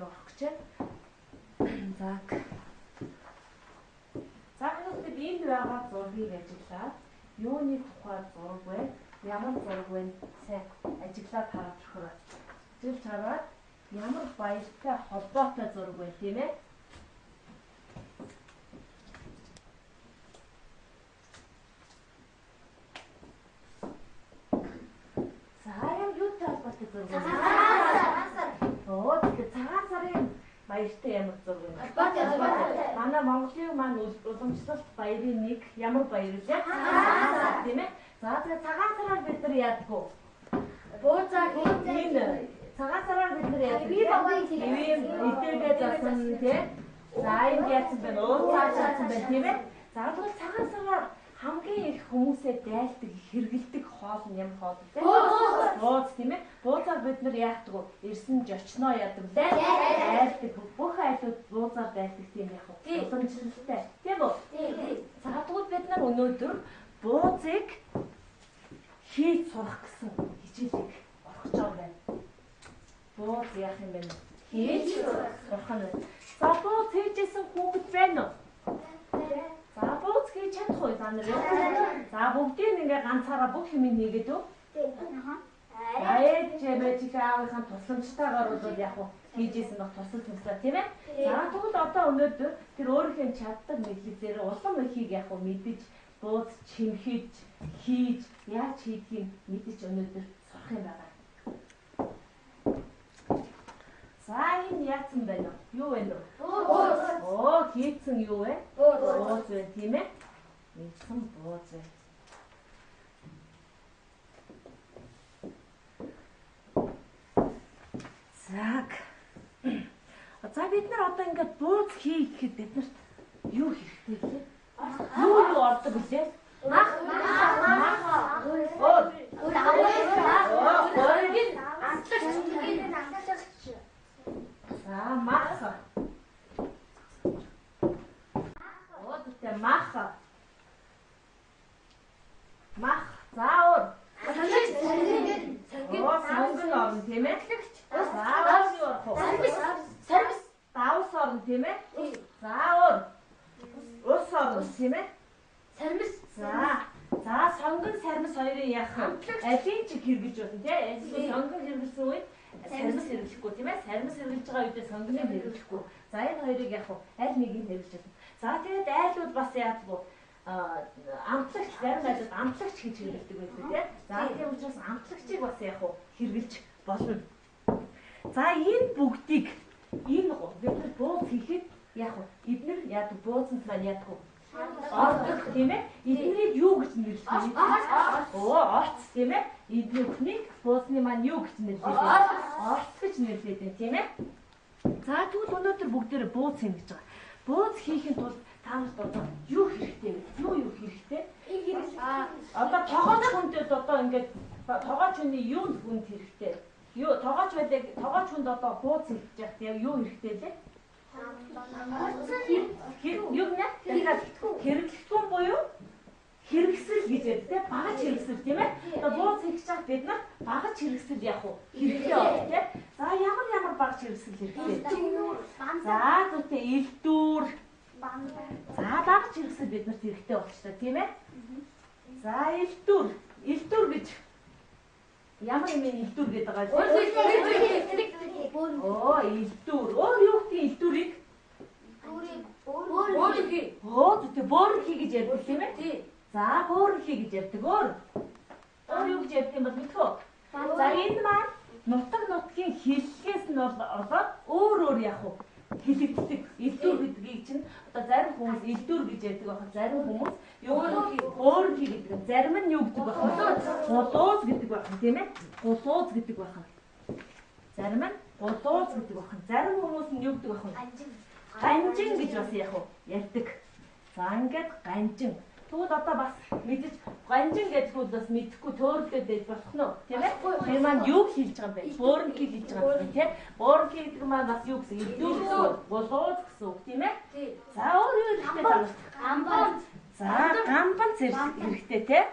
руу орох гэж байна. За. За бид энд байгаа зургийг ажиглаад юуны тухай зураг вэ? Ямар зураг вэ? Сайн ажиглаад хараад өгөхөр. Ажиглаж хараад ямар баяртай холбоотой зураг вэ, тийм ээ? За яг юутай холбоотой зураг вэ? Оо тэгэхээр цагаан сарын баяртай ямар зураг вэ? Холбоотой. Манай Монголын маань уламжлалт баярын нэг ямар баяр вэ? Цагаан сар, тийм ээ? За тэгэхээр цагаан сараар бид нар яадаг вэ? Бууцаа энэ цагаан сараар бид нар яадаг? Ивэм идэвээ засан, тий? За энд яасан бэ? Ууцаа шаасан байна, тийм ээ? За тэгвэл цагаан сараар хамгийн их хүмүүсээ дайлдаг, хэрэгэлдэг хоол нь ямар хоол вэ? Бууз, тийм ээ? Бууцаар бид нар яадаг вэ? Ирсэн жочноо яадаг, дайлдаг. Бүх айлууд бууцаар дайлдаг, тийм яг уу? Уламжлалтай, тийм үү? За тэгвэл бид нар өнөөдөр буузыг хийж сурах гэсэн хичээлийг орох гэж байгаа юм байна. Бууз яах юм бэ? Хийж сурах нь байна. За бууз хийжсэн хүүхэд байна уу? За бууз хийж чадах уу та нар? За бүгдийг ингээ ганцаараа бүх юм хийгээд үү? За ээж мэж аавынхаа тусламжтайгаар бол яг уу хийжсэн баг тусалж мэслээ, тийм ээ? За тэгвэл одоо өнөөдөр тэр өөрийнхөө чаддаг мэдлэгээр улам ихийг яг уу мэдэж бууз чимхэж хийж яаж хийдгийг мэдэж өнөөдөр сурах юм байна. За энэ яатсан байна уу? Юу вэ? Бууз. Оо хийцэн юу вэ? Бууз байна, тийм ээ? Хийцэн бууз байна. За. За бид нар одоо ингээд бууз хийхэд бид нарт юу хэрэгтэй вэ? Юу ордог билээ? Мах. Өөр. За мах. Оо тэгтээ мах. Мах. За өөр. Оо сонгон орно, тийм ээ? За өөр юу орох вэ? Сармис. Давс орно, тийм ээ? За өөр. Ус орно, тийм ээ? Сармис. За. За сонгон сармис хоёрын яах вэ? Алийн чиг хэрэгжилж болно, тийм ээ? Эсвэл сонгон хэрэглэсэн үед сармис хэрэглэхгүй, тийм ээ? Сармис хэрэглэж байгаа үедээ сонгоныг хэрэглэхгүй. За энэ хоёрыг яах вэ? Аль нэгийг хэрэглэж болно. За тэгээд айлууд бас яадаг вэ? Амтлагч, зарим айлууд амтлагч гэж хэрэглэдэг байдаг, тийм ээ? За тийм учраас амтлагчийг бас яах вэ? Хэрэглэж болно. За энэ бүгдийг энэ бид нар бууз хийхэд яах вэ? Эднэр яадаг буузанд маань яадаг вэ? Ордог, тийм ээ? Эднийг юу гэж нэрлэх вэ? Оо, орц, тийм ээ? Эдний бүхнийг буузны маань юу гэж нэрлэх вэ? Орц гэж нэрлэдэг, тийм ээ? За тэгвэл өнөөдөр бүгдээрээ бууз хийнэ гэж байгаа. Бууз хийхин тулд та нарт одоо юу хэрэгтэй вэ? Юу хэрэгтэй? Одоо тогооч хүндэд одоо ингээд тогооч хүний юу хүнд хэрэгтэй? Юу тогооч байлаа, тогооч хүнд одоо бууз хийж яхад яг юу хэрэгтэй лээ? Юу гэнэ? Хэрэглэхтүүн буюу хэрэгсэл гэж ярьдаг, тийм багаж хэрэгсэл, тийм ээ? Одоо бууз хийж чад бид нар багаж хэрэгсэл яах вэ? Хэрэгтэй байна, тийм. За ямар ямар багаж хэрэгсэл хэрэгтэй? За зүгтээ элдүүр. За багаж хэрэгсэл бид нарт хэрэгтэй болчихлоо, тийм ээ? За элдүүр. Элдүүр гэж ямар юм элдүүр гэдэг байгаа вэ? Оо элдүүр. Өөр юу гэдэг элдүүрийг? Бөөрөнхий. Оо зүгтээ бөөрөнхий гэж ярьдаг, тийм ээ? За бөөрөнхий гэж ярьдаг. Өөр. Өөр юу гэж ярьдаг юм бол мэдэх үү? За энэ маань нутаг нутгийн хэллэгээс нь болоод өөр өөр яах вэ? Хэлэгддэг. Элдүүр гэдгийг чинь одоо зарим хүмүүс элдүүр гэж ярьдаг байх, зарим хүмүүс бөөрөнхий гэдэг. Зарим нь юу гэдэг байх вэ? Гулууз гэдэг байх, тийм ээ? Гулууз гэдэг байх. Зарим нь гулууз гэдэг байх. Зарим хүмүүс нь юу гэдэг байх вэ? Ганжин гэж бас яах вэ? Ярьдаг. За ингээд ганжин. Тэгвэл одоо бас мэдээж ганжин гэдэг нь бас мэдэхгүй төөрөлдөд байж болох нь үү, тийм ээ? Тэр маань юу хэлж байгаа юм бэ? Бөөрөнхий хэлж байгаа юм тийм ээ? Бөөрөнхий гэдэг маань бас юу гэсэн? Элдүүр гэсэн үг, гулууз гэсэн үг, тийм ээ? За өөр юу хэрэгтэй та нарт? Гамбанц. За гамбанц хэрэгтэй, тийм ээ?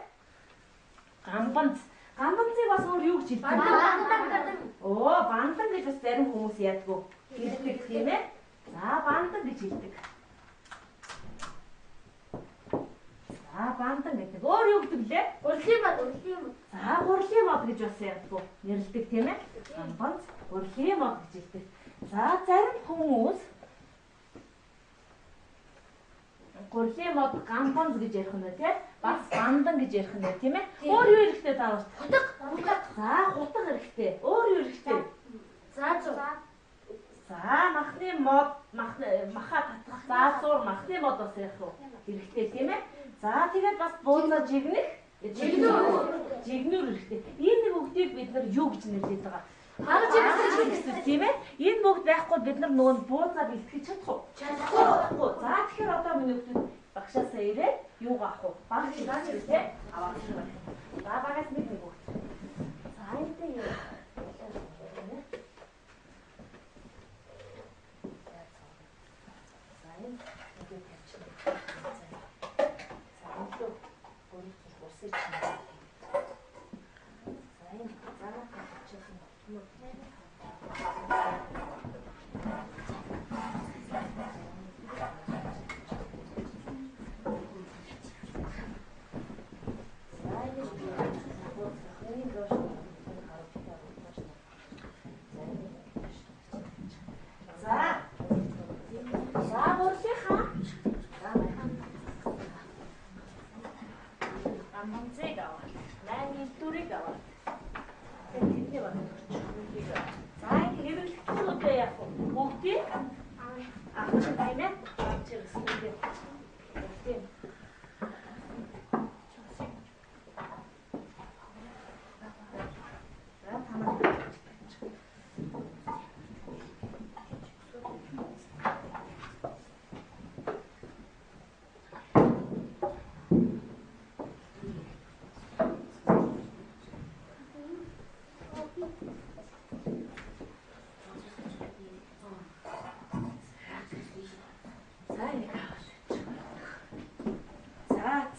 Гамбанц. Гамбанзыг бас өөр юу гэж хэлдэг? Бандан. Оо, бандан гэж бас зарим хүмүүс яддаг. Хэлдэг тийм ээ. За, бандан гэж хэлдэг. За, бандан гэдэг. Өөр юу гэдэг лээ? Урлийн мод, урлийн мод. За, гурлын мод гэж бас яддаг. Нэрлэдэг тийм ээ. Гамбанз, гурлын мод гэж хэлдэг. За, зарим хүмүүс гурлын мод гамбанз гэж ярих нь тий? Бас бандан гэж ярих нь тийм ээ. Өөр юу хэрэгтэй та нарт? Хутга. Хутга. За, хутга хэрэгтэй. Өөр юу хэрэгтэй? Заазуур. За, махны мод, маха татах заазуур, махны мод бас ярих уу? Хэрэгтэй тийм ээ. За, тэгээд бас буузаа жигнэх жигнүүр. Жигнүүр хэрэгтэй. Энэ нэг бүгдийг бид нар юу гэж нэрлэдэг байгаа? Баг жигнэс тийм ээ. Энэ бүгд байхгүй бид нар нөгөө буузаа бэлтгэж чадах уу? Чадахгүй. За, тэгэхээр одоо миний бүгд багшаасаа ирээд юугаа авах вэ? Баг жигнэс тий? Аваад ирэх. За, багаас нэг нэг бүгд. За, энэтэй юу? За, энэ ингээд тавьчихна. За, энэ лөө гурав зүрх усыг чинь. За, энэ занаа тавьчихсан. За. За, гурлынхаа. За, гамбанзыг аваад, 8 элдүрийг аваад. Тэгээд тэдний баг төрчих. За, ингэ хэрэглэгчнүүдээ яах вэ? Бүгдийг авчих тийм ээ. Авч ирсэн гэдэг. Бүгдийг. За, танаа.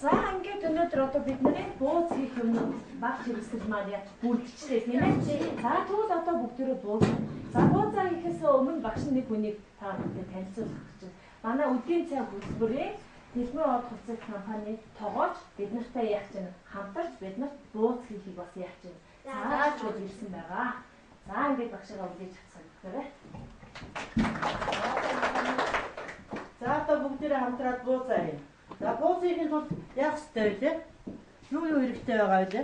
За, ингээд өнөөдөр одоо бидний бууз хийх юмнууд баг хэрэгсэл маань яаж бүрдчихлээ тийм ээ. За, тэгвэл одоо бүгдээрээ бууз. За, буузаа хийхээс өмнө багш нэг хүнийг та нартай танилцуулах гэж байна. Манай өдрийн цай хөтөлбөрийн Дэлгүүр од хувцас компани тогооч бид нартай яах чинь хамтарч бид нарт бууз хийхийг бас яах чинь зааж өгч ирсэн байгаа. За, ингээд багшгаа үлээж авсан гэрээ. За, одоо бүгдээрээ хамтраад буузаа хийнэ. За, бууз хийхин тулд яах ёстой вэ? Юу юу хэрэгтэй байгаа вэ?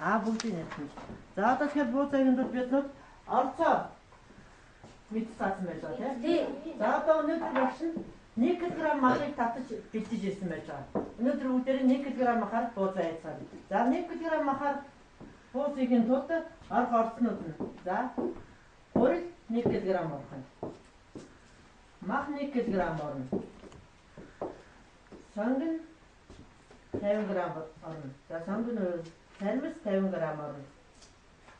Аа, бүгдийг ярьсан. За, одоо тэгэхээр бууз хийхин тулд бид нар орцоо мэд цаасан байж байгаа тийм. За, одоо өнөөдөр багш нь 1 кг махыг татаж бэлтэж ирсэн байж байгаа. Өнөөдөр бүгдээрээ 1 кг махаар буузаа хийцгаана. За, 1 кг махаар бууз хийхин тулд орох орцнууд нь за, гурил 1 кг орох нь. Мах 1 кг орно. Сонгон 50 г орно. За, сонгон сармис 50 г орно.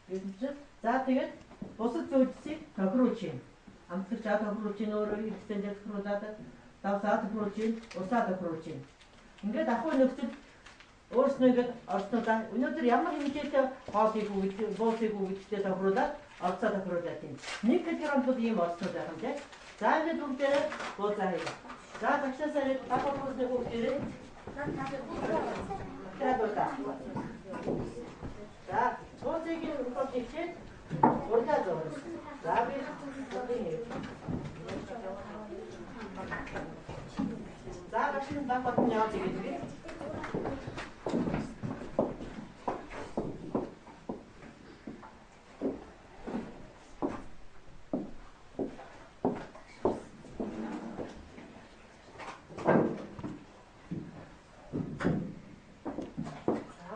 Гэсэн. За, тэгээд бусад зүйлсийг тохируулж байна. Амтлагчаа тохируулж байна, өөрөө хэрэгцээнд тохируулаад, давсаа тохируулж байна, усаа тохируулж байна. Ингээд ахуй нөхцөл өөрснөө ингээд орснуудаа өнөөдөр ямар хэмжээтэй хоол хийх үү гэдэг, бууз хийх үү гэдэгтээ тохируулаад орцоо тохируулаад байна. 1 кг тул ийм орснууд байх юм тий. За, ингээд бүгдээрээ буузаа хийе. За, багшаасаа ирээд баг хүмүүсний бүгдээрээ. За, буузыг нь хийчээд гурлаа зурна. За, би за, багш нь баг батны явж игээд.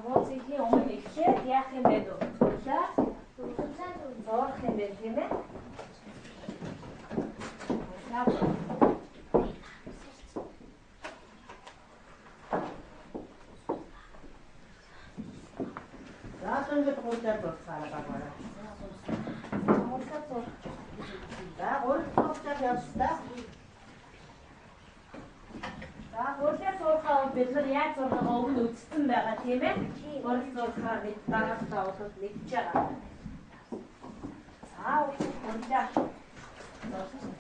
Буузын өмнө эхлээд яах юм бэ? Гурлаа зурх юм бэ тийм ээ? Гурлаа. За, ингээд гурлаа зурцгаана багаараа. Гурлаа зур. За, гурлаа зурцгаа явуулъя. За, гурлаа зурхаа бид нар нар яаж зурхаа өмнө үзсэн байгаа тийм ээ. Гурил зурхаа мэд дараалтаа бол мэдж байгаа. За гурилаа зурсан.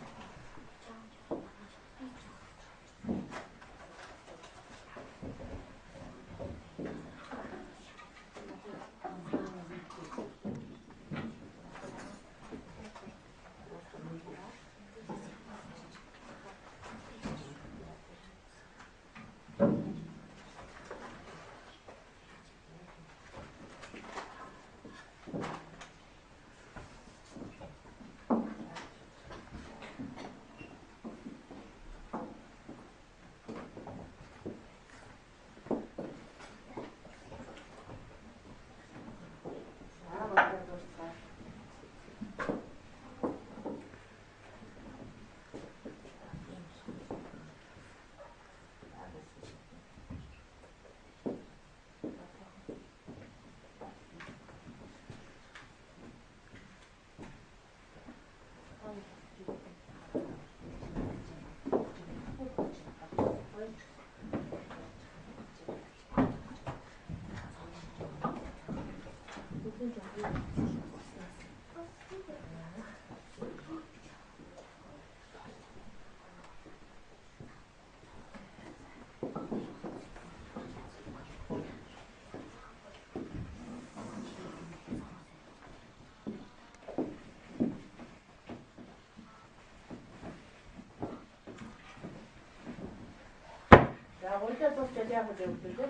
За гурилаа зурчаад яах вэ гэдэг вэ?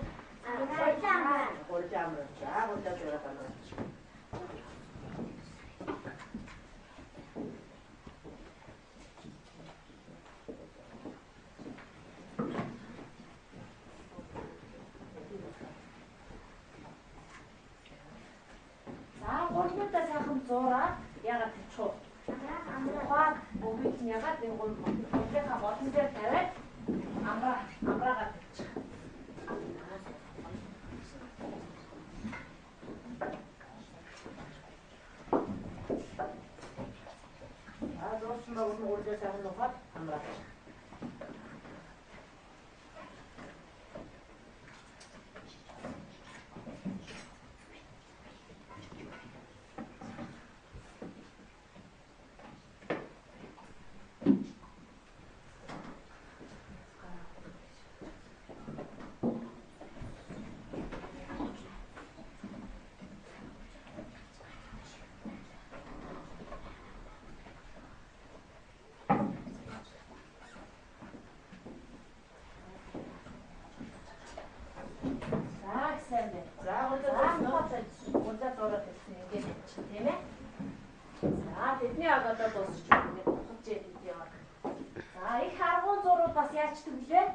Гурилаа амраа. За гурилаа зураад амраа. За гурилуудаа сайхан зураад яагаад тавьчих вэ? Тухайн бөмбөг нь яагаад энэ гурилынхаа болон дээр тавиад амраагаа тавьчих. За зурсан ба гурилаа сайхан нухаад амраачих. За гурилаа зураад тавьсан ингээд явчих тийм ээ. За тэдний аг одоо дуусч ингээд тухаж яадаг юм. За их аргуун зурууд бас яачдаг лээ?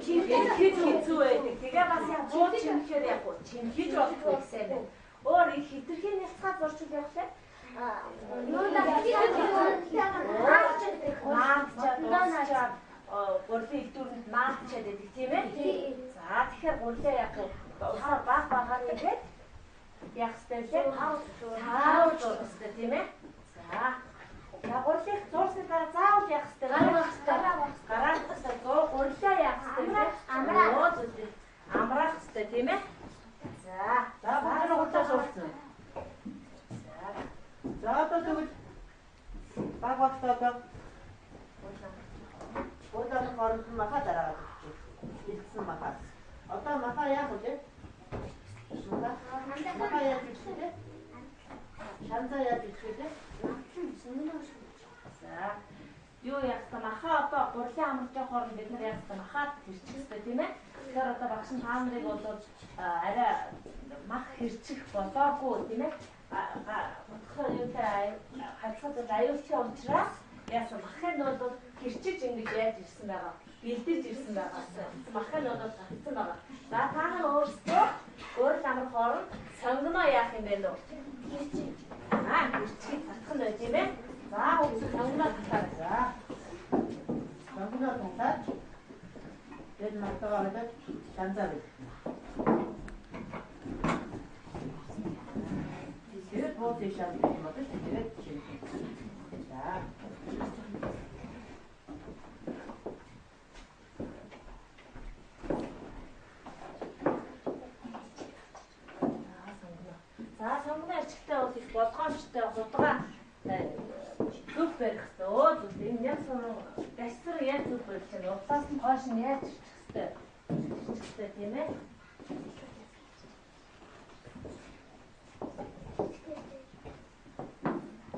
Чимхэж хэцүү байдаг. Тэгээ бас яг буу чимхэхээр яг уу чимхэж болохгүй гэсэн юм. Өөр их хитрхийн няцгаа зурчил явах лээ? Наадчаад гурилын элдвэрэнд наадчаад байдаг тийм ээ. За тэгэхээр гурилаа яг усаар баг багаар нэгээд яах ёстой вэ? Таавал зурх ёстой тийм ээ. За. За гурилыг зурсны дараа заавал яах ёстой вэ? Гараах ёстой. Гурилаа яах ёстой вэ? Амраах ёстой тийм ээ. За. За бүгд гурилаа зурсан. За одоо тэгвэл баг багтаа одоо гурилын хооронд нь маха дараагаад өгчих. Бэлдсэн махаас. Одоо маха яах вэ? Маха яаж бичих вэ? Шанзаа яаж бичих вэ? За. Юу яах вэ? Маха одоо гурилын амарч явах хооронд бид нар яах вэ? Махаад хэрчих ёстой тийм ээ. Тэгэхээр одоо багш нь та нарыг бол арай мах хэрчих болоогүй тийм ээ. Утгахаар юутай харилцаад аюултай учраас яасан махын бол хэрчиж ингэж яаж ирсэн байгаа. Бэлдэж ирсэн байгаа. Махын бол татсан байгаа. За та нар өөрсдөө гурил амрах хооронд сонгоноо яах юм бэ нөө? Хэрчиж. Аа хэрчгийг татах нь байх юм ээ. За хүмүүс сонгоноо татаарай. За. Сонгоноо татаад тэр махтайгаа болоод шанзаа бэлдэнэ. Тэгээд бууцыг шанз гэх юм бол тэгээд чимхээ. За. цааш нь яаж ирчих хэвтэй? Ирчих хэвтэй тийм ээ.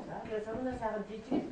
За тэгээ сонгоноо сайхан жижиг.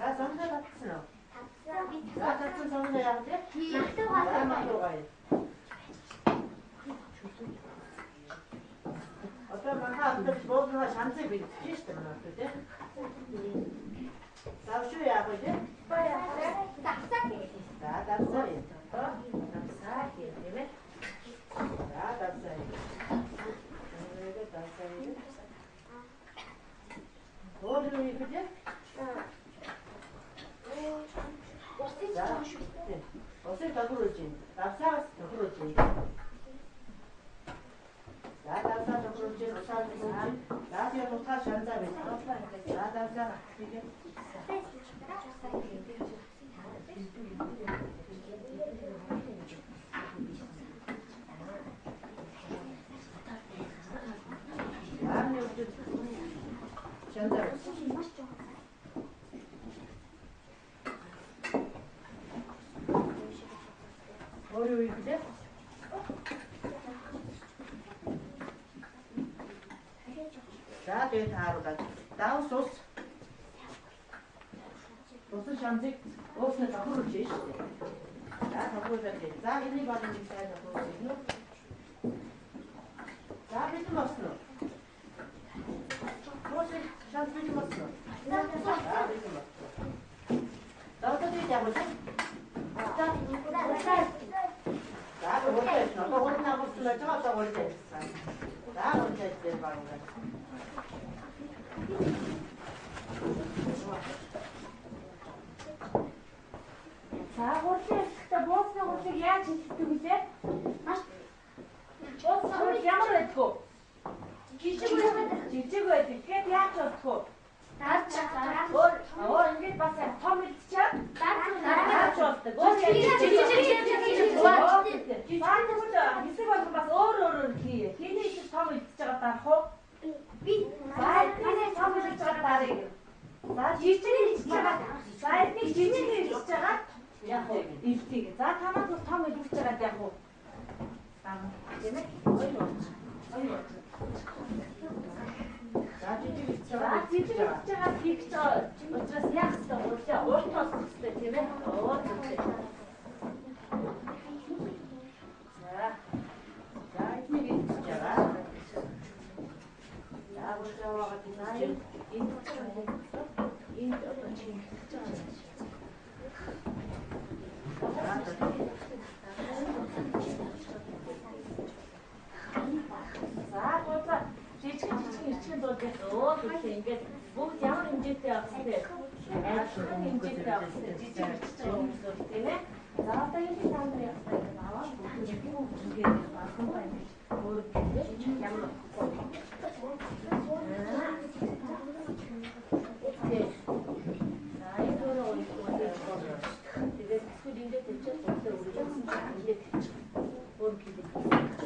За сонгоноо татсан уу? За татсан сонгоноо яах вэ? Махлуугаа. Одоо манай амтлагч буузнаа шанцыг бэлдэж штэ манай амтлаг тий. Давшуу яах вэ? Давсаа хий. За давсаа хий. Давсаа хий тийм ээ. За давсаа хий. Тэгээд давсаа хий. Өөр юу хийх вэ? Усыг жоох шүү дээ. Усыг тохируулж байна. Давсаагаас тохируулж байна. За давсаа тохируулж байна. Усаа тохируулж байна. За тэгээд утгаа шанзаа байна. За давсаа хийгээ. Яамны үгтэй шанзаа. Маш жоох. Өөр юу хийх вэ? За тэгээд тааруулаад давс ус. Усан шанзыг ууснаа тохируулж шүү дээ. За тохируулаад. За энийг болон нэг сайн тохируулж ирнэ үү? За бэлэн болсон уу? Усан шанз бэлэн болсон уу? За бэлэн болсон. За одоо тэгээд яг үү? За За гурлаа. Одоо гурлаа гурсан байж байгаа одоо гурлаа. За гурлаа дээр багна. За гурлын хэсэгтээ буусны гурлыг яаж хэлдэг вүлээ? Маш буусны гурил ямар байдаг вэ? Жижиг байдаг. Жижиг байдаг. Тэгэхээр яаж болдгоо? Дарж өөр өөр ингэж бас том илчээ. Дарж болдог. Өөр жижиг. За тэгвэл хэсэг болгон бас өөр өөрөөр хийе. Хэний хэсэг том илчж байгаа дарах уу? Би. За эдний том илчж байгаа дарыг. За жижиг илчж байгаа. За эдний жижиг илчж байгаа яг уу илтийг. За танаад бол том илчж байгаа яг уу. Тийм ээ. Хоёр болж. Хоёр болж. За жижиг илчж байгаа. За жижиг илчж байгаа хийх гэж байгаа учраас яах ёстой гурлаа урт болох ёстой тийм ээ. Оо зөв. За. За эднийг илчж байгаа. За гурлаа аваад энэ энд одоо чингэлж байгаа юм шиг. За гурлаа жижиг жижиг ирчихэн дууд өө гэхээ ингээд бүгд ямар хэмжээтэй авах вэ? Адилхан хэмжээтэй авах вэ? Жижиг ирчихэж байгаа хүмүүс бол тийм ээ. За одоо энэ та нар явах гэдэг аваад бүгд ингээд багхан байна гэж өөр ямар За энэ өөрөө тэгээд эсвэл ингээд тавьчихад гурлаа өргөжсөн чинь ингээд тавьчих. Өөр гэдэг.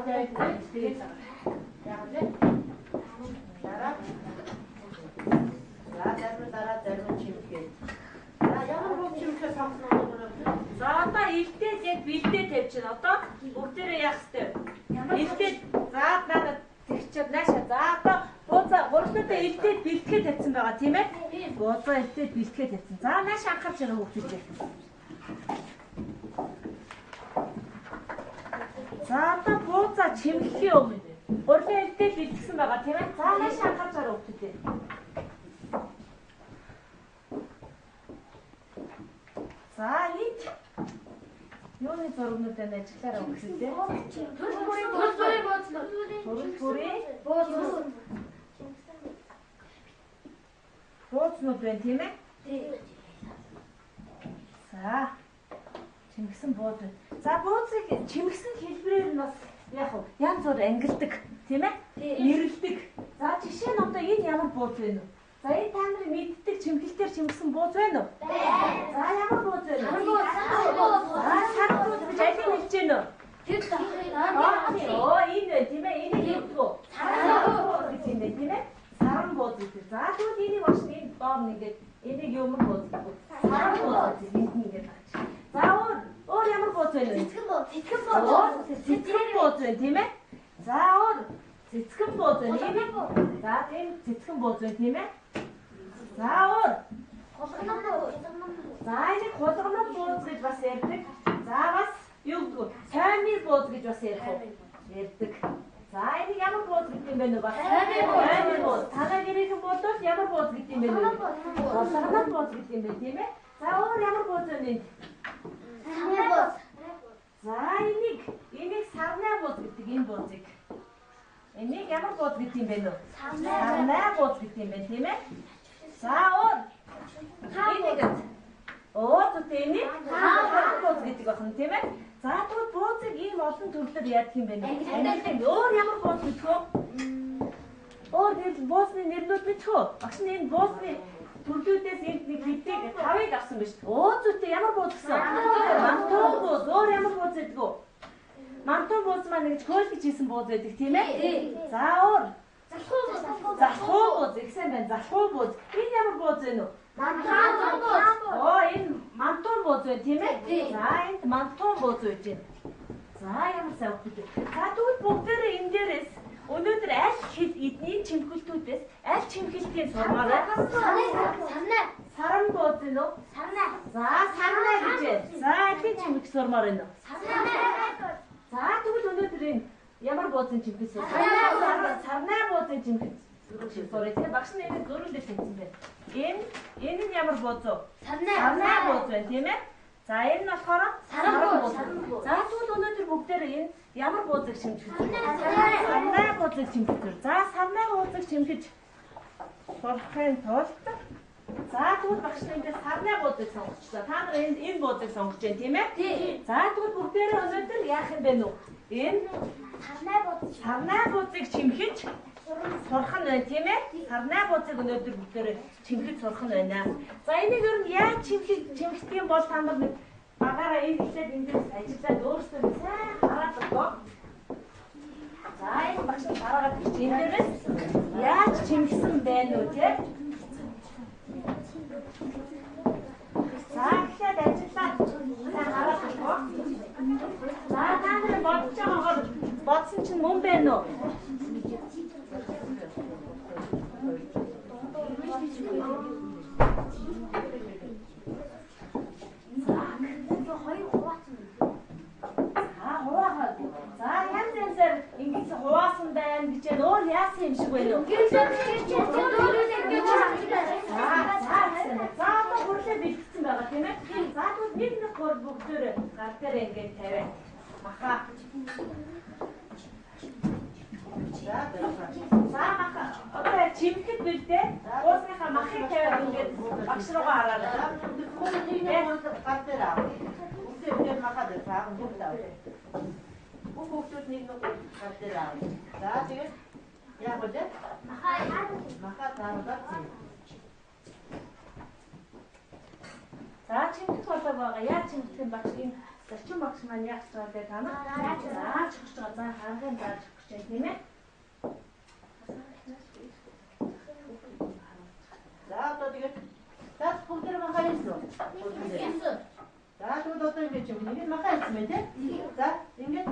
тавиад тэгээд яг л дараа. За зарим дараа зарим чимхээ. За ямар бууз чимхээ сонгосон вэ? За одоо илдээд яг бэлдээ тавьчихна. Одоо бүгдээрээ яах ёстой вэ? Илдээд за надад тэгчээд нааша. За одоо буузаа гурлуудаа илдээд бэлтгэе тавьсан байгаа тийм ээ? Буузаа илдээд бэлтгэе тавьсан. За нааш анхаарч байгаа хүүхдүүд. За одоо буузаа чимхэхийн өмнө гурлын илдээд бэлтгэсэн байгаа тийм ээ? За нааш анхаарч байгаа хүүхдүүд. За энд юуны зургнууд байна ажиллаараа өгсөн тийм. Төрөл бүрийн буузнууд. Төрөл бүрийн буузнууд байна тийм ээ? За чимгсэн бууз байна. За буузыг чимгсэн хэлбэрээр нь бас яг уу янз бүр ангилдаг тийм ээ? Нэрлэдэг. За жишээ нь одоо энэ ямар бууз вэ? За энэ та нарын мэддэг чимхэлтээр чимгсэн бууз байна уу? Байна. За ямар бууз вэ? Саран бууз. За саран бууз гэж алийг хэлж байна уу? Тэр Оо энэ байна тийм ээ? Энийг хэлдэг үү? Саран бууз гэж юм байна тийм ээ? Саран бууз гэдэг. За тэгвэл энийг багш нь энэ доор нь ингээд энийг ямар бууз гэдэг вэ? Саран бууз гэж энд нь ингээд авч. За өөр ямар бууз байна вэ? Цэцгэн бууз. Цэцгэн бууз. Цэцгэн бууз байна тийм ээ? За өөр цэцгэн бууз байна. За тийм цэцгэн бууз байна тийм ээ? За өөр. Хулганан бууз. За энийг хулганан бууз гэж бас ярьдаг. За бас юу гэдэг вэ? Тоймын бууз гэж бас ярих уу? Ярьдаг. За энийг ямар бууз гэдэг юм бэ нөө бас? Тоймын бууз. Тоймын бууз. Танай гэрийнхэн бууз бол ямар бууз гэдэг юм бэ нөө? Хулганан бууз гэдэг юм бэ тийм ээ? За өөр ямар бууз вэ энд? Сарнай бууз. За энийг сарнай бууз гэдэг энэ буузыг. Энийг ямар бууз гэдэг юм бэ нөө? Сарнай бууз гэдэг юм бэ тийм ээ? За өөр. Энийг оо зү энийг хаан бууз гэдэг байна тийм ээ? За тэгвэл буузыг ийм олон төрлөөр яадаг юм бэ нэ? Ангилдаг. Өөр ямар бууз мэдэх вэ? Өөр нэр буузны нэрнүүд мэдэх үү? Багш нь энэ буузны төрлүүдээс энд нэг хэдийг тавыг авсан биш. Оо зү ямар бууз гэсэн? Мантуун бууз. Өөр ямар бууз гэдэг вэ? Мантуун бууз маань нэг хөөл гэж хийсэн бууз байдаг тийм ээ? За өөр. Залхуу бууз. Залхуу бууз их сайн байна. Залхуу бууз. Энэ ямар бууз вэ нүү? Мантуун бууз. Оо энэ мантуун бууз байна тийм ээ? За энд мантуун бууз байж байна. За ямар сайн үг вэ? За тэгвэл бүгдээрээ энэ дээрээс өнөөдөр аль хэл эдний чимхэлтүүдээс аль чимхэлтийн сурмаар байна? Сарнай. Саран бууз гэнэ үү? Сарнай. За сарнай гэж байна. За алийн чимхэл сурмаар байна уу? Сарнай. За тэгвэл өнөөдөр энэ ямар буузын чимхэл сурмаар? Сарнай буузын чимхэл сурах. Тэгэхээр багш нь энийг зөрүүлж тавьсан байна. Энэ нь ямар бууз вэ? Сарнай. Сарнай бууз байна тийм ээ? За энэ нь болохоор Саран бууз. За тэгвэл өнөөдөр бүгдээр энэ ямар буузыг чимхэж Сарнай. Сарнай буузыг чимхэж. За сарнай буузыг чимхэж сурахын тулд за тэгвэл багш нь эндээс сарнай буузыг сонгочлаа. Та нар энэ буузыг сонгож байна тийм ээ? Тийм. За тэгвэл бүгдээрээ өнөөдөр яах юм бэ нү? Энэ Сарнай бууз. сарнай буузыг чимхэж сурах нь байна тийм ээ? Сарнай буузыг өнөөдөр бүгдээрээ чимхэж сурах нь байна. За энийг ер нь яаж чимхдэг юм бол та нар нэг багаараа энэ эхлээд эндээс ажиллаад өөрсдөө сайн хараад өгөө. За энэ багш нь дараагаад ирж энэ дээрээс яаж чимхсэн бэ нү тийм? За эхлээд ажиллаад сайн хараад өгөө. За та нарын бодож байгаагаар бодсон чинь мөн байна уу? Хоёр хуваацсан. За хуваагаад. За янз янзаар ингэж хуваасан байна гэж өөр яасан юм шиг байна уу? За за гэсэн. За одоо хурлаа бэлтгэсэн байгаа тийм ээ? За тэгвэл нэг нэг гур бүгдээр гар дээр ингэж тавиа. Маха. За За маха. Одоо чимхэд бэлдээ. Уусныхаа махыг тавиад ингэж багш руугаа хараарай. нэг нэг гар дээр ав. Бүгдээ махаа дээр цаахан бүгд ав. Бүх хүүхдүүд нэг нэг гар дээр ав. За тэгээд яг үлээ. Махаа тааруулаад зээ. За чимхэх болоо байгаа. Яаж чимхэх юм багш энэ Зочин багш маань яах гэж байгаа вэ та нар? Зааж өгч байгаа. За харанхын зааж өгч байна тийм ээ. За одоо тэгээд за бүгд махаа хийсэн үү? За тэгвэл одоо ингэж юм. Нэг махаа хийсэн байх тийм. За ингээд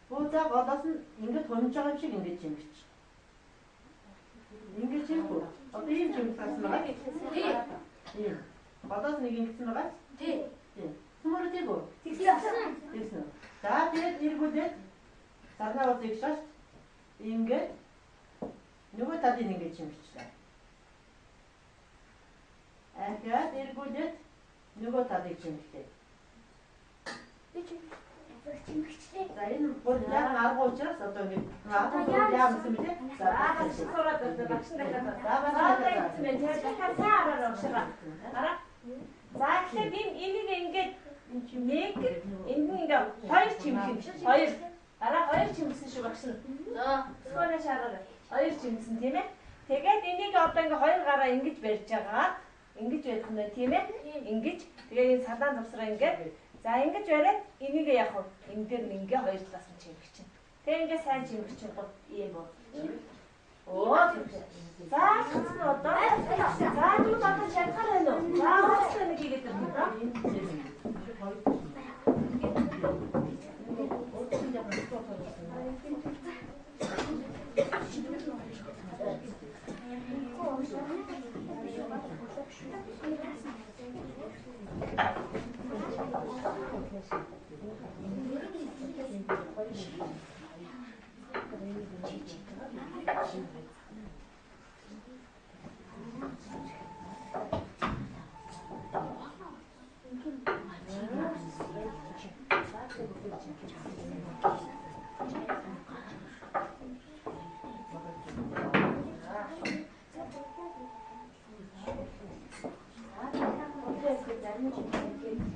буузаа голоос нь ингээд хумж байгаа юм шиг ингэж чимгэж. Ингэж чимгүй. Одоо ийм чимэг гарсан байгаа. Тийм. Тийм. Голоос нэг ингэсэн байгаа. Тийм. Тийм. Сүмөр тийм үү? Тэгсэн. Тэгсэн. За тэгээд эргүүлээд сарнаа уулыг шаш ингээд нөгөө талыг ингэж чимгчлээ. Ахаад эргүүлээд нөгөө талыг чимглээ. Би чимгчлээ. За энэ бүр яг арга учраас одоо ингэ арга яа гэсэн бэ? За багш сураад байна. Багш дахиад. За За одоо ингэсэн байна. Тэгэхээр сайн хараарай багшаа. Хараа. За тэгэхээр энэ энийг ингээд нэг энд нь ингээ хоёр чимэх юм шиг. Хоёр. Хараа хоёр чимсэн шүү багш нь. За. Скола шаараарай. Хоёр чимсэн тийм ээ. Тэгээд энийг одоо ингээ хоёр гараа ингэж барьж байгаа. Ингэж байх нь байна тийм ээ. Ингэж тэгээ энэ салаан завсраа ингээд за ингэж бариад энийг яах вэ? Энэ дээр нь ингээ хоёр талаас нь чимэх чинь. Тэгээ ингээ сайн чимэх чинь гот ийм боо. Оо за гэсэн одоо. За тэгвэл одоо чадхаар байна уу? За өөрсдөө нэг хийгээд ирнэ доо.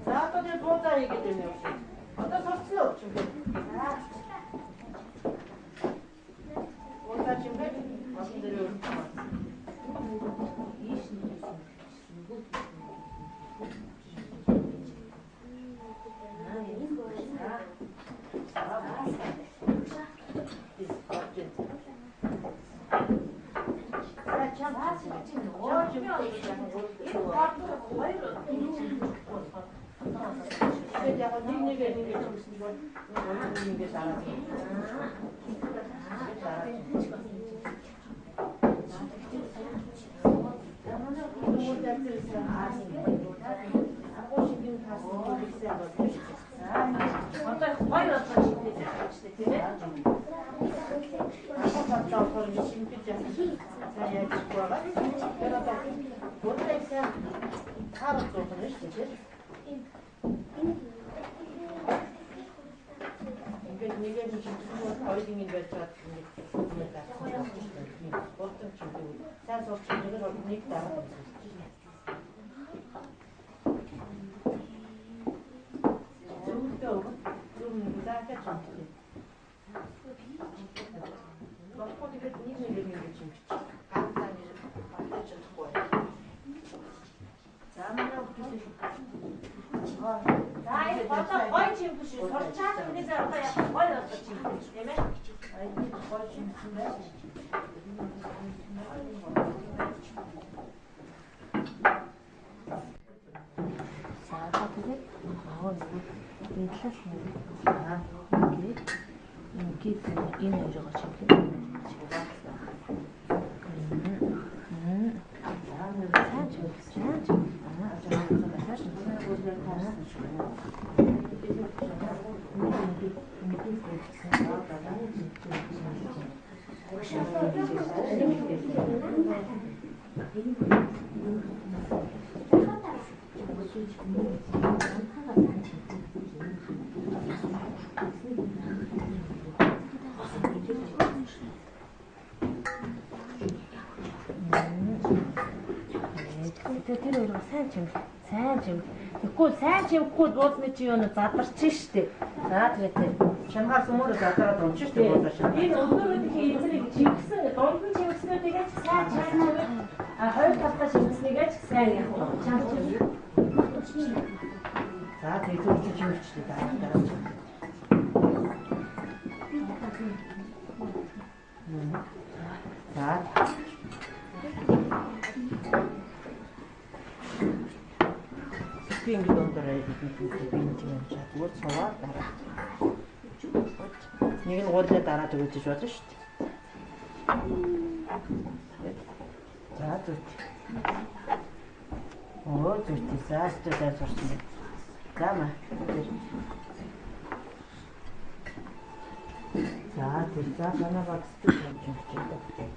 За одоо тэр буузаа хийгээд ирнэ юм шиг. Одоо сурцсан уу чимгээ? Буузаа чимгээ олон дээр өргөх. За чам Тэгээд яг нэг нэгээр ингэж өгсөн бол нэг ингэж дараад. Одоо хоёр болгоо чимхээ заах шүү дээ тийм ээ. Ингээд нэгээр нь чимсэн бол хоёулын нь байж чад ингээд юм даа. Болтон чимдэг. Сайн сурч чимдэг бол нэг дараа. Зөвхөн өгөх зөв нэг заахад чимдэг. Болохгүй тэгээд нэг нэгээр ингээд чимчих. Ганцаа нэг батж чадахгүй. За манай хүүхдүүд За энэ одоо гоё чимэх шүү. Сурчаад үүнээсээ одоо яг гоё болгож чимэх тийм ээ. гоё чимсэн байна. За одоо тэгээд нөгөө энэ талаас нь ингээд ингээд энэ хоёроо чимэх. Сайн чимэх, сайн чимэх. Тэр хоёроо сайн чимэх, сайн чимэх. Тэгэхгүй сайн чимэхгүй бууцны чи юу нэ задарч штэ. За тэгээ тэ. Шангаар сүмөр задраад унчих штэ буузаа шангаар. Энэ өглөөнүүдийн эзнийг чимгсэн, дунд нь чимгснүүдийг ч сайн чимэх. А хоёр талдаа чимгснийг ч сайн яг чанга чимэх. За За тэгээд чи чимэгчлээ дараа дараа. За. Би ингэ дундаар бид би энэ юм чадвар цуваа дараа. Нэг нь гурлаа дараад өгөөж болно шүү дээ. За зүт. Оо зүт. За зүт сурсан байна. За маа. За тэр за манай багс гэж юм чинь.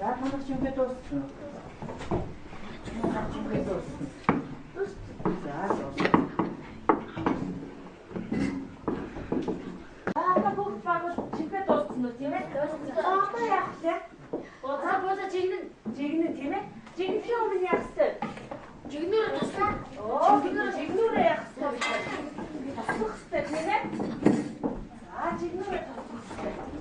За танах чимгээ дууссан уу? Танах чимгээ дууссан. За дууссан. За одоо бүгд баг чимгээ дууссан уу тийм ээ? За одоо яах вэ? За буузаа жигнэн жигнэн тийм ээ? Жигнэхийн өмнө яах вэ? Жигнүүрээ туслаа. Оо жигнүүрээ яах вэ? Туслах хэрэгтэй тийм ээ? За жигнүүрээ туслах хэрэгтэй.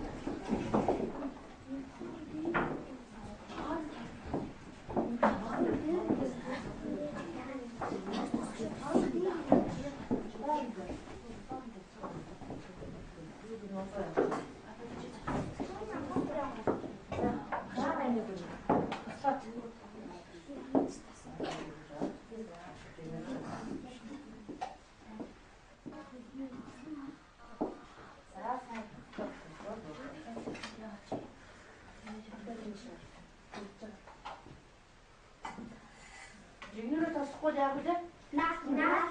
Жигнүүрээ тосохгүй яах вэ? Наа. Наа.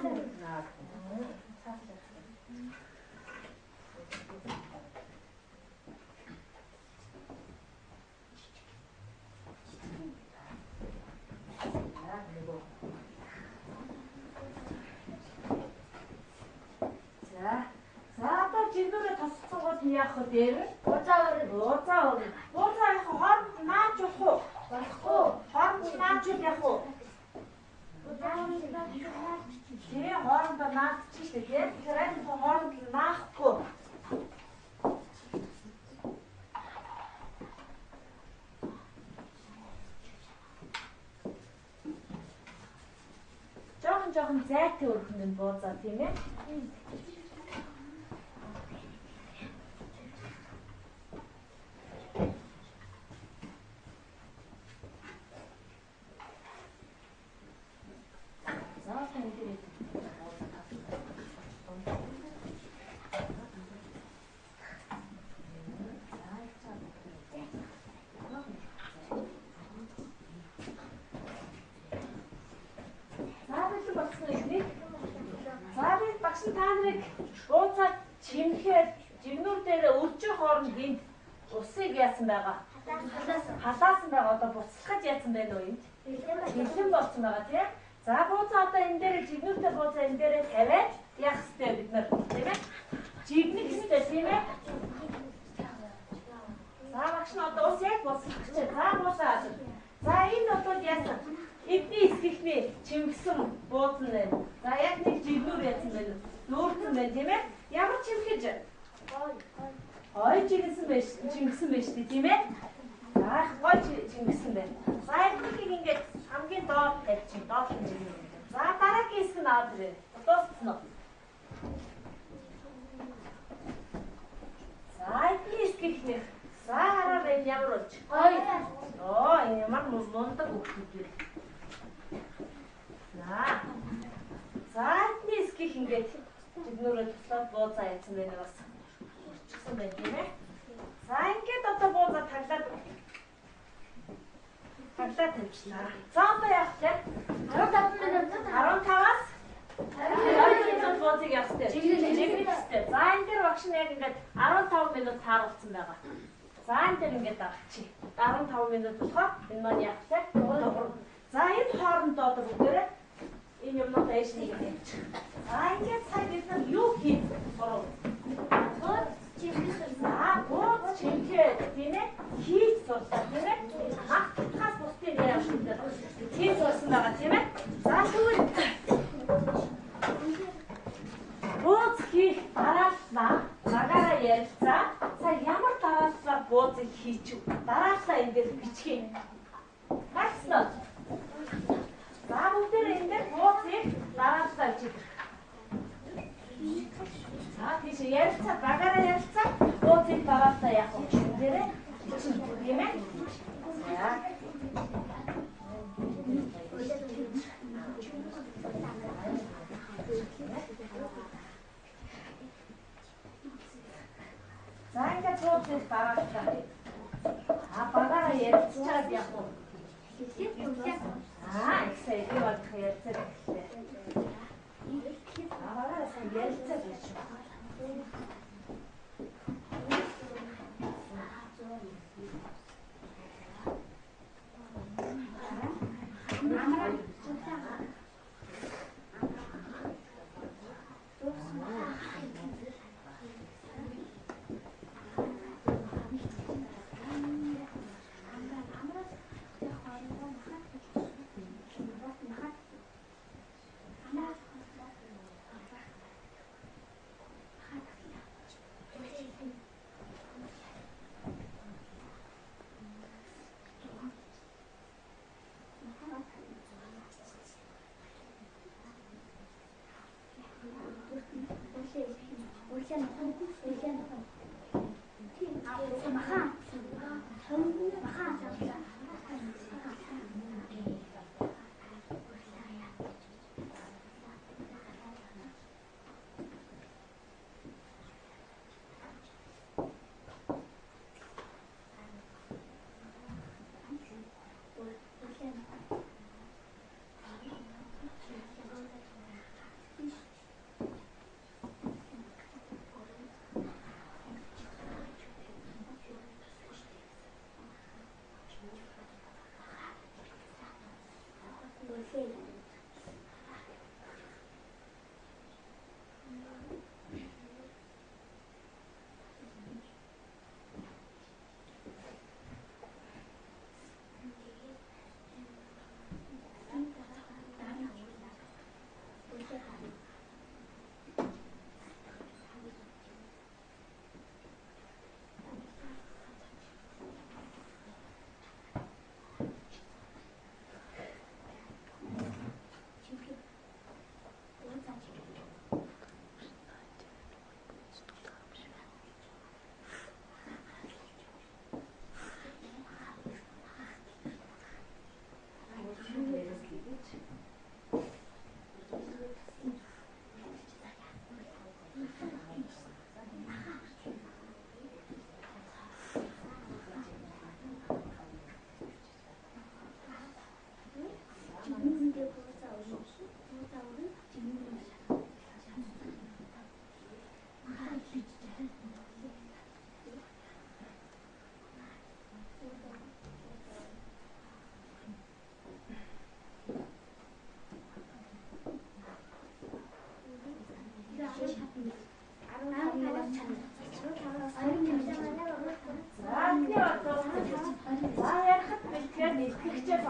За. За одоо жигнүүрээ тосцсон гол нь яах вэ дээр? Буузаа өрнө. Буузаа өрнө. Буузаа яах вэ? Хооронд нааж болох уу? Болохгүй. Хооронд наажвал яах вэ? Тэгээ хоорондоо наадчих шүү дээ. Тэгэхээр аль нь хооронд наахгүй. Жохон жохон зайтай өргөн нь буузаа тийм ээ. Багш та нарыг буузаа чимхээр жигнүүр дээр өржих хооронд энд усыг яасан байгаа? Халаасан. Халаасан байгаа. Одоо буцалгаж яасан байна уу энд? Бэлэн болсон байгаа тийм. За буузаа одоо энэ дээр жигнүүртэй буузаа энэ дээрээ тавиад яах ёстой бид нар тийм ээ? Жигнэх ёстой тийм ээ? За багш нь одоо ус яг болсон гэж. За буузаа. За энэ бол яасан? Эдний эсгийнхний чимгсэн бууз нь байна. За яг нэг жигнүүр яасан байна. Нөөрсөн байна тийм ээ? Ямар чимхэж? Гой жигнэсэн байж, чимгсэн байж тийм ээ? За гой чимгсэн байна. За эднийг ингээд хамгийн доор тавьчих, доотлон жигнүүр. За дараагийн хэсэг нь аваад ирээ. Дууссан уу? За эдний эсгийнхний. За хараа энэ ямар болж? Гой. Оо энэ ямар мундаг хөвгүүд вэ? За. За эдний эсгийнх ингээд жигнүүрээ туслаад буузаа яасан байна бас. Урчсан байна тийм ээ. За ингээд одоо буузаа таглаад тавьчлаа. За одоо яах вэ? 15 минут. 15-аас 20 минут буузыг явах хэрэгтэй. Жигнэх хэрэгтэй. За энэ дээр багш нь яг ингээд 15 минут тааруулсан байгаа. За энэ дээр ингээд дарчих. 15 минут болохоор энэ маань яах вэ? За энэ хоорондоо одоо бүгдээрээ энэ юмнуудаа ээш нэг тавьчих. За ингээд сая бид нар юу хийх сурав? Бууз чимхэх. За бууз чимхээ тийм ээ? Хийж сурлаа тийм ээ? Мах татхаас бусдыг яах вэ? Хийж сурсан байгаа тийм ээ? За тэгвэл бууз хийх дарааллаа багаараа ярилцаа. За ямар дарааллаар буузыг хийчих вэ? Дарааллаа энэ дээр бичих юм. Гарсан уу? За бүгдээрээ энэ дээр буузыг дарааллаа бичих. За тийш ярилцаа багаараа ярилцаа. Буузыг дарааллаа яах вэ? Энэ дээрээ бичих тийм ээ? За. За ингээд буузыг дарааллаа. А багаараа ярилцчаад яах вэ? Аа, их сайн би бол ярилцаад эхэллээ. Аа, багаараа сайн ярилцаад ярьчих.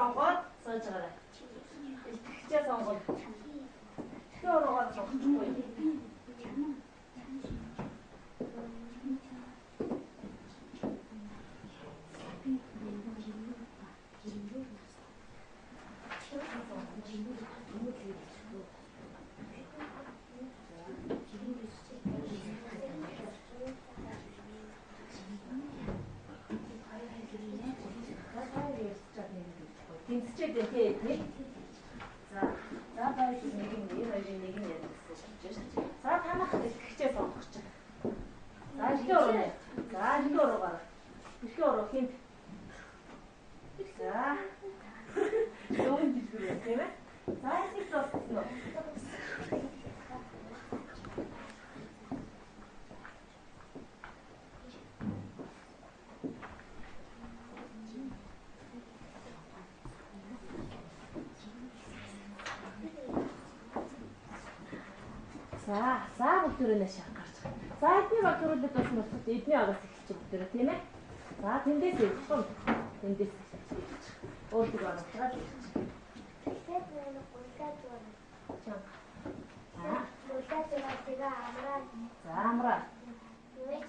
сонгоод сууж байгаарай. Илтгэгчээ сонгоно. Эрхийн уруугаар сонгочихгүй юу? Тэмцчээд байна тий эдний. За за баяр нэг нь энэ хоёрын нэг нь ярих гэсэн шилжиж шүү. За танах илтгэгчээ сонгох чинь. За эрхийн уруу. За эрхийн уруугаар. Эрхийн уруу хинт. За. Дөрөв дэлгүүр байна тийм ээ. За их дууссан уу? За, за бүгдээрээ нааш гарч байгаа. За эдний баг төрүүлээд бас мөрсөж эдний агаас эхэлж бүгдээрээ тийм ээ. За тэндээс эхэлсэн. Тэндээс эхэлж. Өөртөө оруулаад эхэлж. Тэгээд нэг гуйлаа зурна. Чанга. За, гуйлаа зурна тэгээ амраа. За, амраа. Тэгэж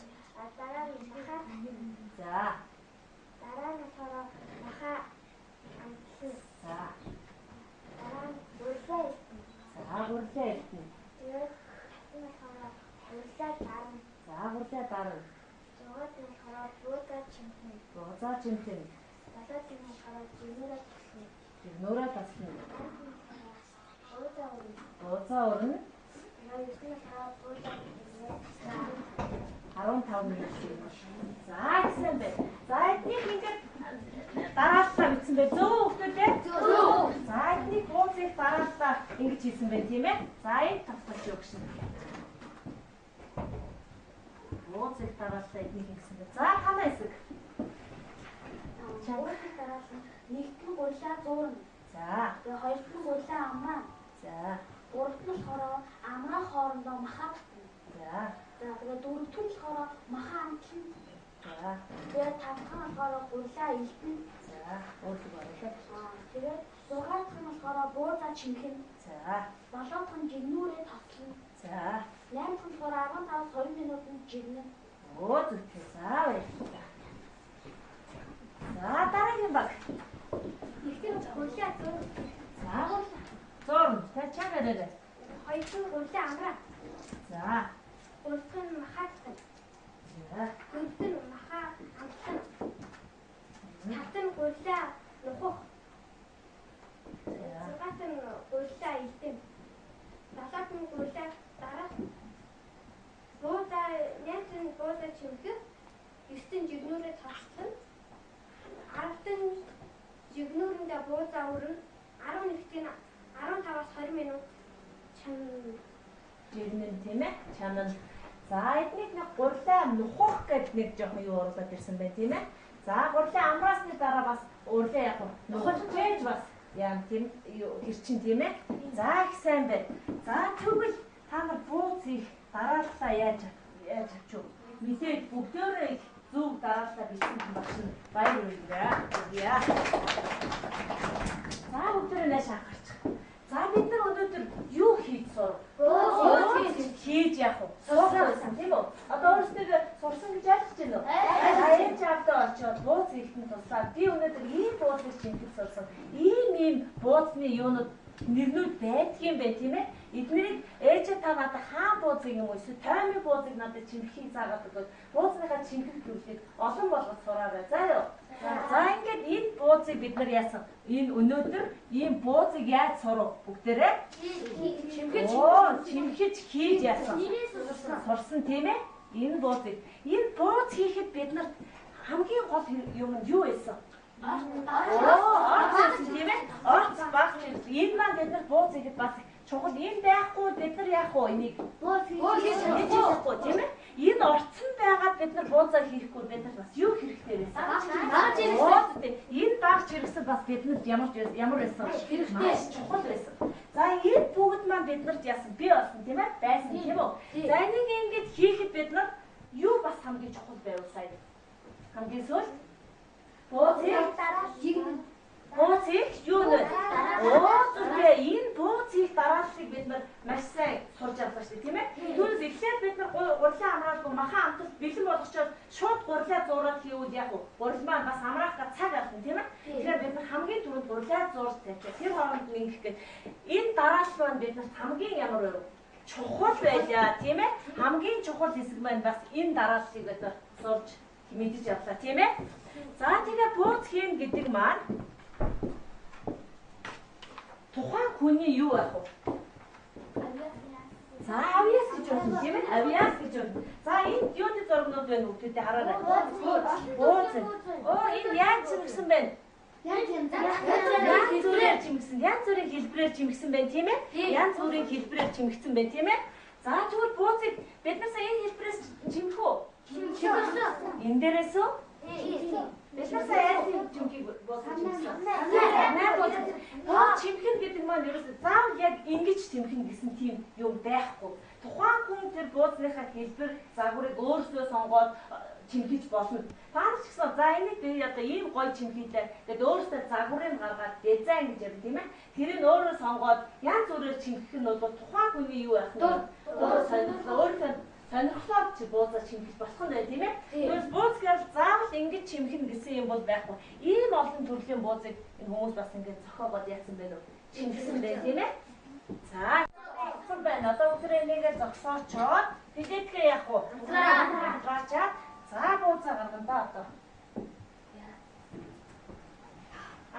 дараа нь маха. За. Дараа нь болохоор маха амтлаа. За. Дараа нь гуйлаа илтэн. За, гурлаа илтэн. Тэгээд татан болохоор гурлаа дарна. За, гурлаа дарна. Зургаад нь болохоор буугаа чимхнэ. Буузаа чимхнэ. Долоод нь болохоор жигнөрөө таслана. Жигнөрөө таслана. Буузаа өрнө. Буузаа өрнө. Тэгээд ерд нь болохоор буузаа өрнө. 15 минут. За гэсэн бэ. За эднийг ингээд дарааллаа бичсэн бэ. Зөв хөвгүүдээ? Зөв. За эднийг бууцыг дарааллаа ингэж хийсэн бэ тийм ээ. За энэ тавталж өгшин. Бууцыг дарааллаа эднийг ингэсэн бэ. За танаа хэсэг. Бууцыг дараалал нэгт нь гурлаа зуурна. За. Тэгээ хоёрт нь гурлаа амраа. За. Гуравт нь болохоор амраа хоорондоо маха татна. За. За тэгээ дөрөвт нь болохоор маха амтлана. За. Тэгээ тавдах нь болохоор гурлаа илтэн. За, өөрлөг оруулаад. Тэгээд зургаадах нь болохоор буузаа чимхэн. За. Долоодох нь жигнүүрээ тослоно. За. Наймдах нь болохоор 15-аас 20 минутанд жигнэ. Өө зүйтэй. За баярлалаа. За дараагийн баг. Нэгт нь гурлаа зур. За гурлаа. Зурна. Та чангараарай. Хоёрт нь гурлаа амраа. За. Гуравдах нь маха татна. За. Дөрөвт нь маха амтлана. Тавт нь гурлаа нухах. За. Зургаат нь гурлаа илтэн. Долоот нь гурлаа дараах. Буузаа наймт нь буузаа чимхэх. Ест нь жигнүүрээ тослоно. Аравт нь жигнүүрэндээ буузаа өрнө. 11-т нь 15-аас 20 минут чамна. Жигнэн тийм ээ? Чамна. За эднийг нэг гурлаа нухах гэд нэг жоохон юу оруулаад ирсэн байна тийм ээ? За гурлаа амраасны дараа бас урлаа яг нухаж чээж бас яам тийм гэрчин тийм ээ? За их сайн байна. За тэгвэл та нар бууз их дарааллаа яаж авч юу? Мэдээд бүгдөөрөө их зөв дарааллаа бичсэн багш нь баяр хүргье. Яа. За бүгдөөрөө нааш анхаарчих. За бид нар өнөөдөр юу хийж сурв? Бууз хийж яах вэ? Сурсан байсан тийм үү? Одоо өөрсдөө сурсан гэж ойлгож байна уу? За ээж аавдаа очиод бууз хийхэд нь туслаад би өнөөдөр ийм буузыг чимхэж сурсан. Ийм бууцны юунууд нэрнүүд байдгийм бэ тийм ээ? Эднэрийг ээжээ та надад хаан буузыг юм уу эсвэл тоймын буузыг надад чимхийг заагаад өгөөд бууцныхаа чимхэх зүйлийг олон болгож сураарай. За юу? За ингээд энэ буузыг бид нар яасан? Энэ өнөөдөр ийм буузыг яаж сурав бүгдээрээ? Чимхэж чимхэж хийж яасан? Сурсан тийм ээ? Энэ буузыг. Энэ бууз хийхэд бид нарт хамгийн гол юм нь юу байсан? Орц байсан тийм ээ? Орц баг энэ маань бид нар бууз хийхэд бас чухал. Энэ байхгүй бид нар яах вэ энийг? Бууз хийж чадахгүй тийм ээ? Энэ орцсон байгаад бид нар буузаа хийхгүй бид нар бас юу хэрэгтэй байсан? Багж хэрэгтэй. Энэ багж хэрэгсэн бас биднэрт ямар байсан? Хэрэгтэй. Маш чухал байсан. За энэ бүгд маань биднэрт яасан бий болсон тийм ээ? Байсан тийм үү? За энийг ингэж хийхэд бид нар юу бас хамгийн чухал байв сая? Хамгийн сүүлд буузыг жигнэ. Буузыг зураад хийвэл яг гурил маань бас амраах га цаг авна, тийм ээ. Тэгэхээр бид нар хамгийн түрүүнд гурилаа зурж тавьчих. Тэр хооронд нь ингэх гээд энэ дараалал маань бид нарт хамгийн ямар вэ? Чухал байлаа, тийм ээ. Хамгийн чухал хэсэг маань бас энэ дарааллыг бид нар зурж мэдэж авлаа, тийм ээ. За тэгээ бууз хийн гэдэг маань тухайн хүний юу байх вэ? За авьяас гэж байна, тийм ээ? Авьяас гэж байна. За энд юуны зургнууд байна хүүхдүүдээ хараарай. Бууз. Оо энэ яаж чимгсэн бэ? Янз бүрээр чимгсэн. Янз бүрийн хэлбэрээр чимгсэн байна, тийм ээ? Янз бүрийн хэлбэрээр чимгсэн байна, тийм ээ? За тэгвэл буузыг бид нар сая энэ хэлбэрээс чимэх үү? Чимсэн. Энэ дээрээс үү? Бид нар сая аль чимхийг бууз чимгсэн? Наа бууз. Бууз чимхэн гэдэг маань ерөөсөө заавал яг ингэж чимхэн гэсэн тийм юм байхгүй. Тухайн хүн тэр буузныхаа хэлбэр загварыг өөрсдөө сонгоод чимхэж болно. Та нар ч гэсэн за энийг би одоо ийм гоё чимхийлээ гэд өөрсдөө загварыг гаргаад дизайн гэж ярьдаг, тийм ээ. Тэрийг өөрөө сонгоод янз бүрээр чимхэх нь бол тухайн хүний юу байх нь өөрсдөө сонирхлоор чи буузаа чимхэж болох нь байна, тийм ээ. Тэгвэл бууз гэж заавал ингэж чимхэнэ гэсэн юм бол байхгүй. Ийм олон төрлийн буузыг энэ хүмүүс бас ингэж зохиогоод яасан бэ нөө? Чимхсэн байна, тийм ээ. За зогссон байна. Одоо өдрөө энийгээ зогсоочоод филетгээ яах вэ? Хамтраачаад за буузаа гаргана да одоо.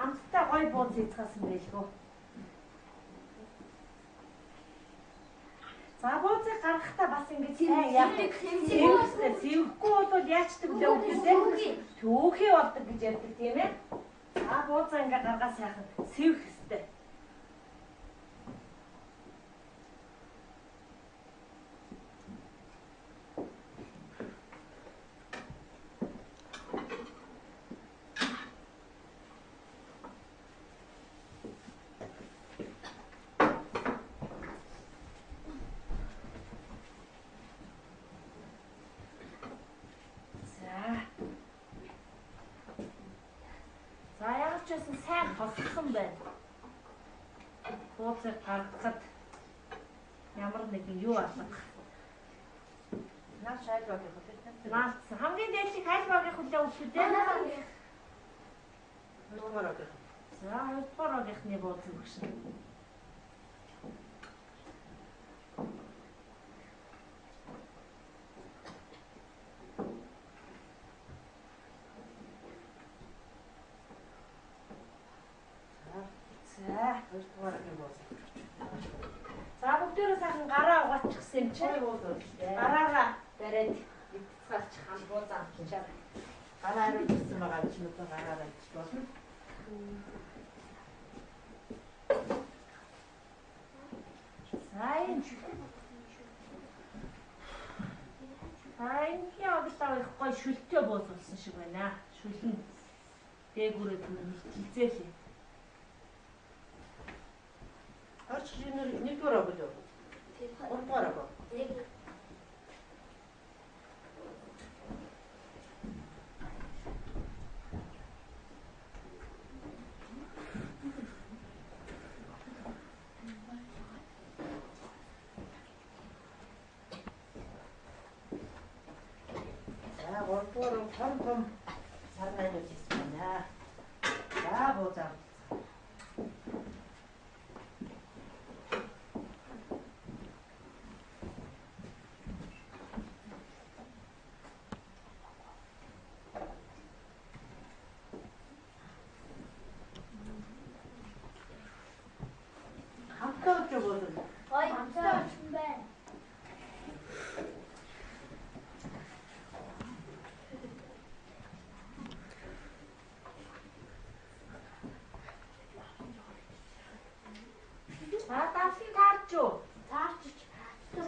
Амттай гоё бууз хийцгаасан байлгүй. За буузыг гаргахтаа бас ингэж сайн яах вэ? Сэвэхгүй бол яачдаг вэ хүүхдүүдээ? Түүхий болдог гэж ярьдаг, тийм ээ. За буузаа ингээ гаргаа сайхан сэвэх ёстой. За яг ч байсан сайн тосгосон байна. Буузыг гаргахад ямар нэгэн юу алга. Наа шайл багийн хүлээ. Наа хамгийн дээдлих аль багийн хүлээ хүүхдүүдээ? Хоёрдугаар багийн. За хоёрдугаар багийнхны бууз өгшин. За хоёрдугаар багийн бууз. За бүгдээрээ сайхан гараа угаачихсан юм чинь. Гараараа бариад идцгаалчих хам буузаа амтлчаа. Гараа хариулсан байгаа чинь одоо гараараа идчих болно. За энэ энэ оглоо их гоё шүлтэй бууз болсон шиг байна. Шүл нь дээгүүрээ түр нийтэлзээлээ. Орч жинэр нэгдүгээр ог лөө. Гуравдугаар ог. За гуравдугаар ог том том сарнай хийсэн байна. За буузаа. За давсан таарч юу? Таарч. За.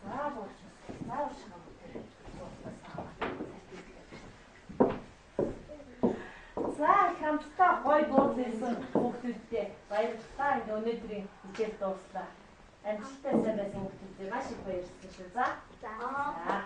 За бууч. За уушгаа бүгдээ. За хамтдаа гоё бууз ирсэн хүүхдүүдтэй баярлалаа. Ингээ өнөөдрийн хичээл дууслаа. Амжилттай сайн байсан хүүхдүүдтэй маш их баярлалаа шүү. За. За. За.